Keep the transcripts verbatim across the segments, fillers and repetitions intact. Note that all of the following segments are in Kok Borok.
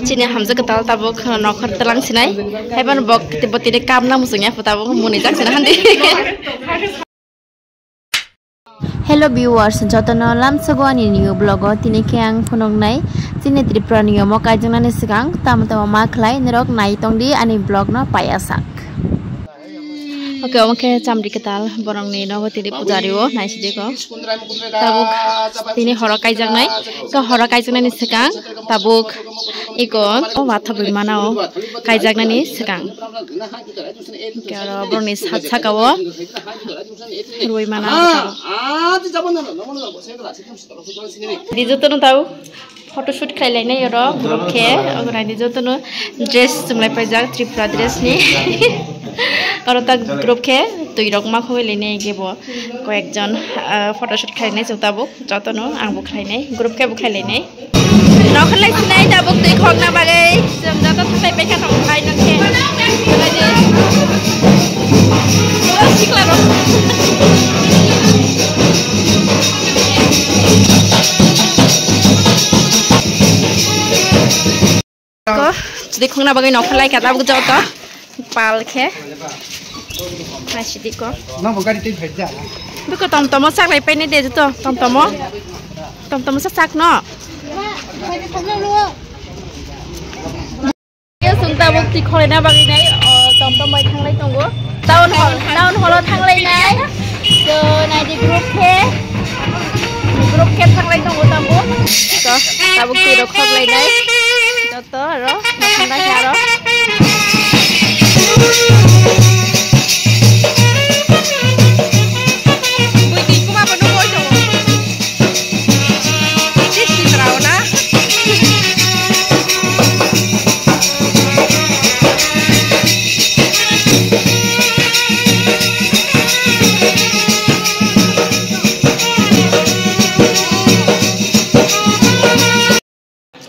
Chini hamjak kwtal tabuk nokhor tlang sinai. Haiban bok tini kam na muchung ya tabuk muni jak sina handi. Hello viewers, jotono lamsogo ani new vlog o tini khe ang phunuknai. Chini Tripura ni omo kaijaknani swkang tamo tamo ma khlai norok nai tongdi ani vlog no paiyasak. Oke, omo khe chamri kwtal borokni nogo tini puja rio naisidi ko. Tabuk tini horo kaijaknai. Ko horo kaijaknani swkang tabuk iko o watha bui mana o kaijaknani swkang. Oke, oro borokni sat saka o rwi mana o. Di jotono tabuk. Photoshoot khlai lainai oro group khe, ogo naidi jotono dress chumlai paijak Tripura dress ni. Oro ta group khe twi rok ma khogoi lainai kebo koyekjon, ah, photoshoot khlainai chwng tabuk jotono ang bo khlainai group khe bo khlai lainai. Nokhor lai sinai tabuk twi khokna bagwi chwng joto thaklai paikha tong khai nang khe. Sikla rok. Ko, chwdi khokna bagwi nokhor lai kha tabuk joto pal khe. Naisidi ko. Nang bo gari tei phai ja. Biko tomtomo sak lai paini de joto tomtomo. Tomtomo sa sak no. Yo, chwng tabuk twi khorena bagwi nai, o, tom tom bai thanglai tongo. Town hall, town hall o thanglai nai. So, naidi group khe, group khe thanglai tongo tabuk. So, tabuk twi rok khoklai nai. Joto aro, nakhung nai khe aro. Bui twi kuma bo nugwi tongo.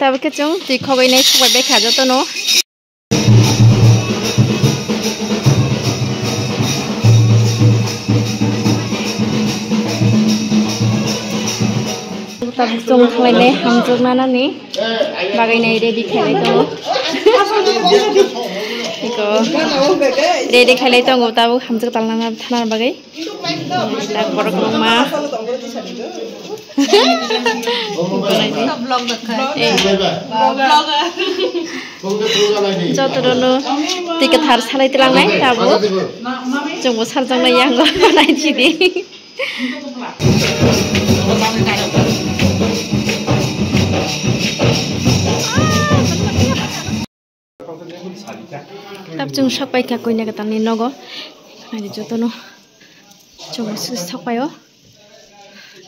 Tabuk khe chwng twi khogwi nai subai bai kha jotono. Tabuk chwng khlainai hamjwk nanani bagwi nai ready khailai tongo. Iko ready khailai tongo tabuk hamjwk talna thana bagwi. Tak borok kwbangma. Vlog dakha. Eh. Vlog. Jotono twi kwthar salai tlangnai tabuk. Chwngbo sarjaknai yango naisidi. Tab chwng sok pai kha koina kwtalni nogo. Naidi jotono chwng sok pai o.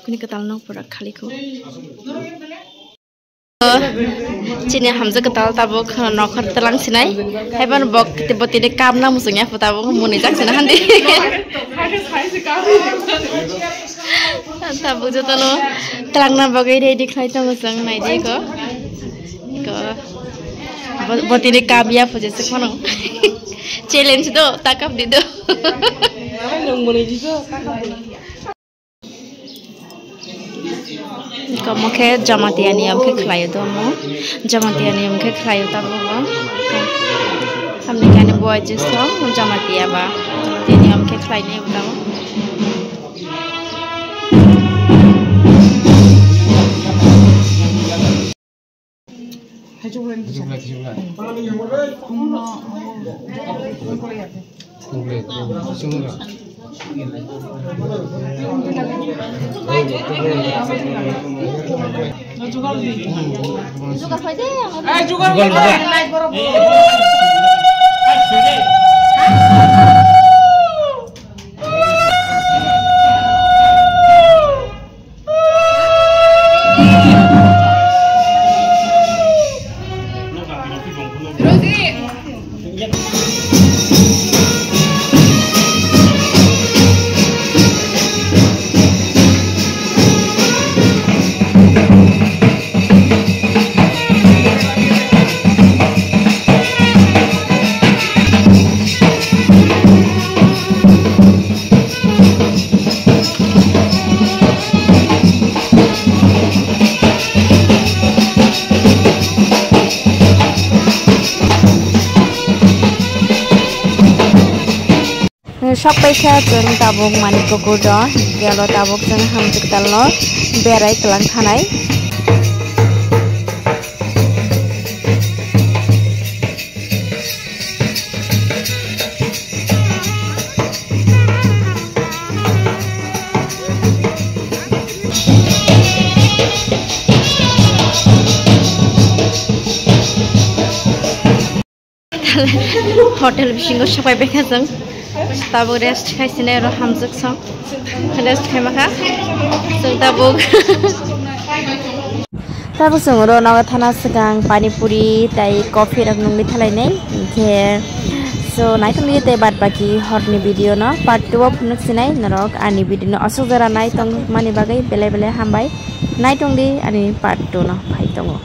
Koina kwtal nok pura khali kho. Chini hamjak kwtal tabuk nokhor tlang sinai. Haiban bok botini kam na muchung ya tabuk muni jak sina handi. Tabuk jotono tlangna bagwi ready khlai tongo chwng naidi ko. Ko. Bo-, botini kam ya puje se kono. Challenge do, takap di do. Komo khe Jamatia niyam khe khlaio to mo. Jamatia niyam khe khlaio tabuk bo. Hamni kani buai jisong Jamatia ba. Jamatia niyam khe khlainai bo tabuk. Sok paikha chwng tabuk Manik Pukur do, gelo tabuk chwng Hamjwktal no berai kwlang thanai. Hotel bisingo sopai baikha chwng. Tabuk rest khai sinai oro Hamjwk song. Rest khai makha. Chwng tabuk. Tabuk chwng oro nogo thana swkang pani puri tai coffee rok nungwi thalainai. Hinkhe so naitongdi tei bad baki horni video no part two o phunuk sinai norok ani video no aswk jora naitong mani bagwi belai belai hambai. Naitongdi ani part two no phai tongo.